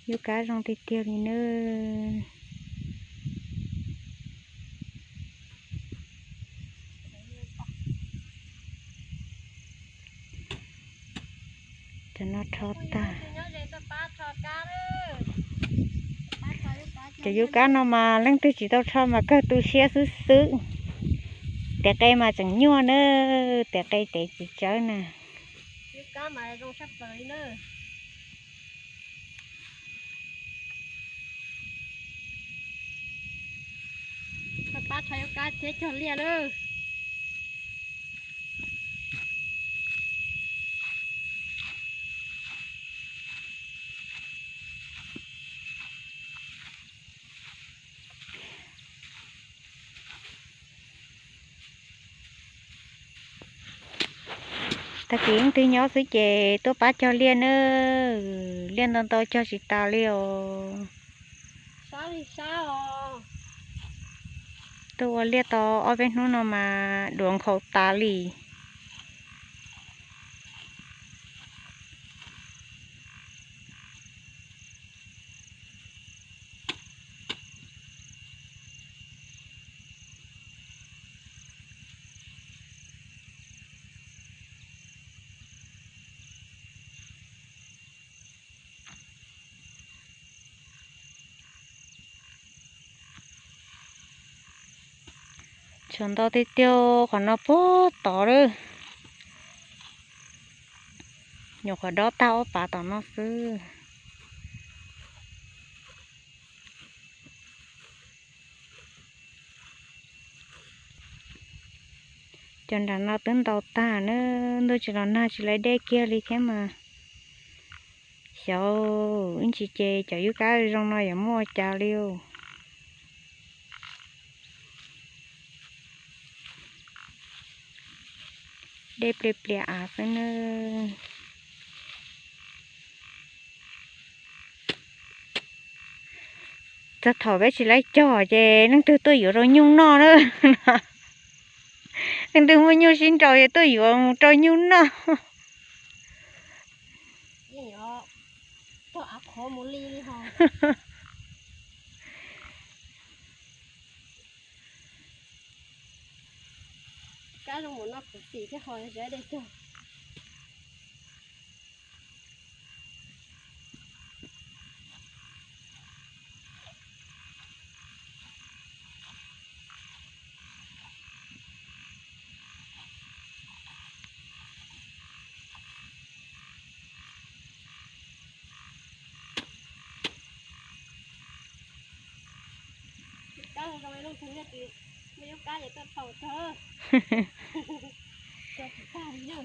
Yub kab zoo tiag tiag li nawb. Cov no rho tag. Cov yub kab no mas leej twg tsis tau rho mas kawg tu siab xwb xwb. Tes qe mas tseem nyuaj na, tes qe tes tsis tsawb na. Pab rho yub kab thiab cog liaj lawm. Tag kis leej twg nyob xwb ces tuaj pab cog liaj nawb, liaj ntau ntau cog tsis tas li os. Tuaj ua liaj tau ob peb hnub no mas duav nkhaus tas li. Tshuav ntau tiag tiag, qhov no puag tod lawm. Nyuam qhuav dob tag ob pas tom no xwb. Cov nram no twb ntaus tag na, ntuj tsis los nag tsis lawv dej kiag li thiab mas. Xyov, ib ntsis ces cov yub kab zoo no yuav muaj ua cas li os. Dej plias plias av xwb na. Txog thaum peb tsis laib cog ces leej twg tuaj yuav rau nyuj noj na. Leej twg muaj nyuj sib nraus ces tuaj yuav mus rau nyuj noj. Kab zoo mus noj khuv xim thiab ho zab dej cog. Kab zoo zoo, leej twg yog tsis muaj yub kab ces tuaj rho cog, cog tsis tag li na.